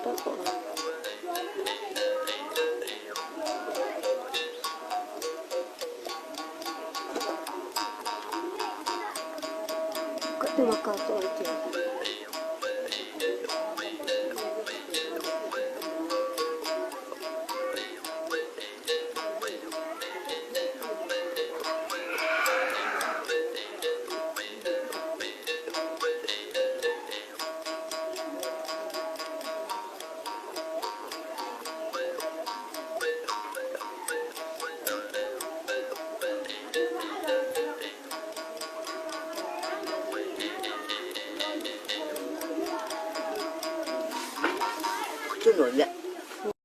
Taˇ k'awꞈ kaꞈ teˇ ma ka tawˆ ve ce. Cuˇ nawˬ yaꞈ